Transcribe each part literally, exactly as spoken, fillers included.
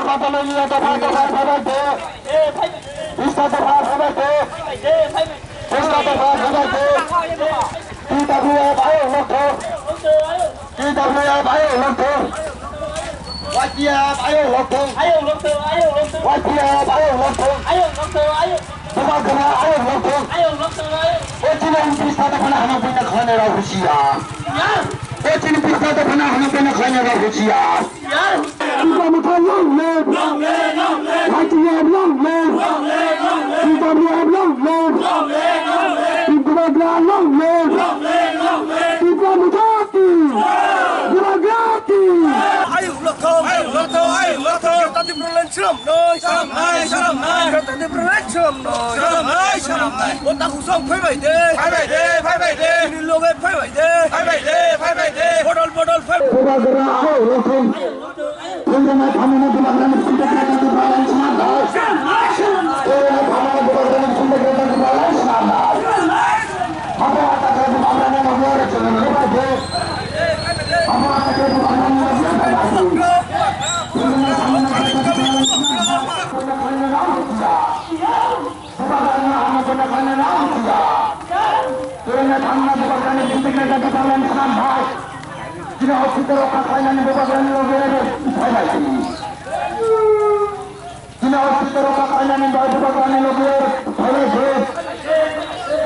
Patalonia dopha dopha phabaite. Bista dopha phabaite. Bista dopha phabaite. T W F ayok lokthong. T W F ayok lokthong. Y T F ayok lokthong. Y T F ayok lokthong. Bubagra ayok lokthong. O chini bista dophano hano buina khlaina rok husiya. O chini bista dophano hano buina khlaina rok husiya. Tipra Motha long live! Y T F long live! T W F long live! Bubagra long live! Tipra Motha ki! Bubagra ki! Ayuk lokthong, ayuk lokthong, ayuk lokthong. Kata Tipra line sram noi. Sram noi, sram noi. Kata Tipra line sram noi. Sram noi, sram noi. Bota husong phai bai de. Phai bai de, phai bai de. Ni loge phai bai de. Phai bai de, phai bai de. Bodol, bodol phai. Bubagra ayuk lokthong. Thangnai thangnai Bubagrani sumbe kata tu balai swnam dai. Thangnai thangnai Bubagrani sumbe kata tu balai swnam dai. Apa kata kata Bubagrani loge ore chongo no bai de. Apa kata kata Bubagrani loge ore bai de. Thangnai thangnai kata tu balai swnam dai. Bubagrani hano bubagrani rang siya. Thangnai thangnai Bubagrani sumbe kata tu balai swnam dai. Chini hospital rok kha khlainani Bubagrani loge ore phai bai de. Chini hospital rok kha khlainani bai Bubagrani loge phai bai de.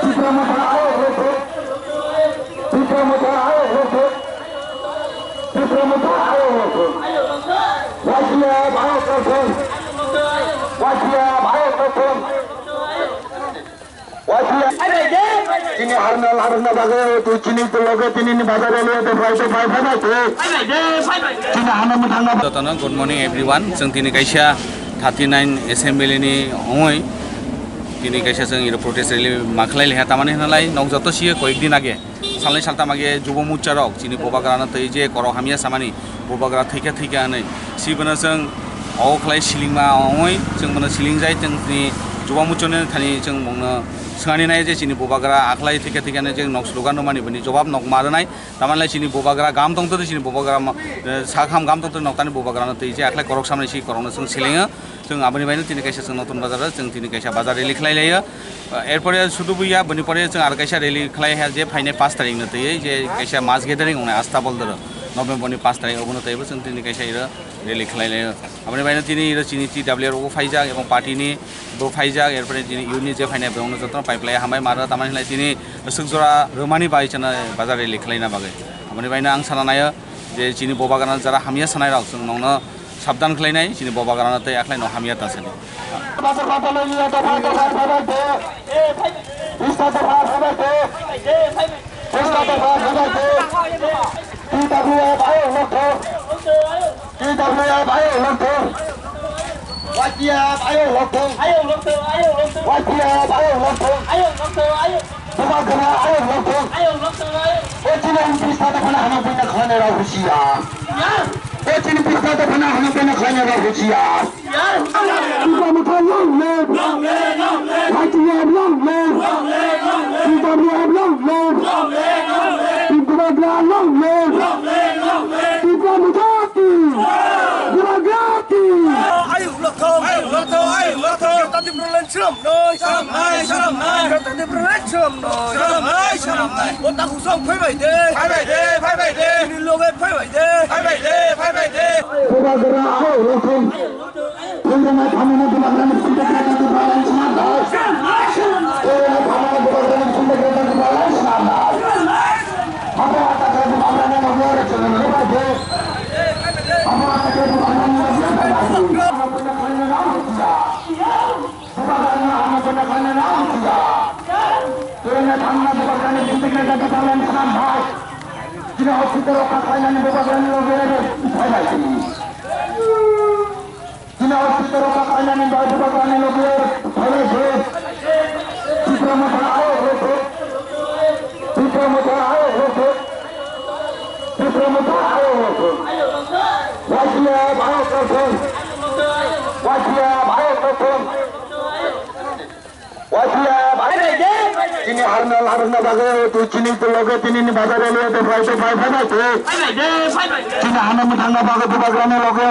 Tipra Motha ayok lokthong. Tipra Motha ayok lokthong. Tipra Motha ayok lokthong. Y T F ayok lokthong. Y T F ayok lokthong. Chini harna harna bagwi tu chini tu loge tini ni bazar rally te phai te phai phai phai tu. Chini hano mwthangna ba- Jotono good morning everyone. Chwng tini kaisa thirty nine assembly ni ongoi tini kaisa chwng iro protest rally ma khlai liha tamani hwnalai nok joto siye koyek din age. Salnai saltam age Jubo Mucha rok chini Bubagrano twi je korok hamya samani Bubagra thwikha thwikha hinwi si bono chwng o khlai silingma ongwi chwng bono silingjai chwng tini Jubo Muchani thani chwng bongno swngani nai je chini Bubagra akhlai thwikha thwikha hinwi chwng nok slogan rwmani bini jobab nok ma rwnai tamani lai chini Bubagra gam tongtwtwi chini Bubagra ma, eh, sakham gam tongtwtwi noktani Bubagrano twi je akhlai korok samani si korokno chwng silingo. Chwng aboni baino tini kaisa chwng notun bazar o chwng tini kaisa bazar rally khlai laio. Erpore sudu buya boni pore chwng ar kaisa rally khlai ha je phainai pash tarikh no twi je kaisa mass gathering wngnai Asta Boldoro November ni pash tarikh obono twibo chwng tini kaisa iro rally khlai laio. Aboni baino tini iro chini T W R o phaijak ebong party ni bo phaijak erpore chini unit je phainai bongno jotono pai phlai hambai maro tamani hinlai tini swk jora rwmani bai chana bazar rally khlaina bagwi. Aboni baino ang sana naio je chini Bubagrano jara hamya sanai rok chwng nongno Sabdan khlainai chini Bubagrano tei akhlai no hamya ta sani. Bista dopha phabaite. Bista dopha phabaite. T W F ayok lokthong. T W F ayok lokthong. Y T F ayok lokthong. Y T F ayok lokthong. Bubagra ayok lokthong. O chini bista dophano hano buina khlaina rok husiya. O chini bista dophano hano buina khlaina rok husiya. Tipra Motha long live. Y T F long live. T W F long live. Bubagra long live. Tipra Motha ki. Bubagra ki. Ayuk lokthong, ayuk lokthong, ayuk lokthong. Kata Tipra line sram noi. Sram noi, sram noi. Kata Tipra line sram noi. Sram noi, sram noi. Bota husong phai bai de. Phai bai de, phai bai de. Ni loge phai bai de. Phai bai de, phai bai de. Bubagra ayuk lokthong. Thangnai thangnai Bubagrani sumbe kata tu balai swnam dai. Thangnai thangnai Bubagrani sumbe kata tu balai swnam dai. Apa kata kata Bubagrani loge ore chongo no bai de. Apa kata kata Bubagrani loge ore bai de. Bubagrani hano buina khlaina rok husiya. Thangnai thangnai Bubagrani sumbe kata tu balai swnam dai. Chini hospital rok kha khlainani Bubagrani loge ore phai bai de. Chini hospital rok kha khlainani bai Bubagrani loge phai bai de. Tipra Motha ayok lokthong. Tipra Motha ayok lokthong. Tipra Motha ayok lokthong. Y T F ayok lokthong. Y T F ayok lokthong. Y T F ayok. Chini harna harna bagwi tu chini tu loge tini ni bazar rally te phai te phai phai bai tu. Chini hano mwthangna bagwi Bubagrani loge.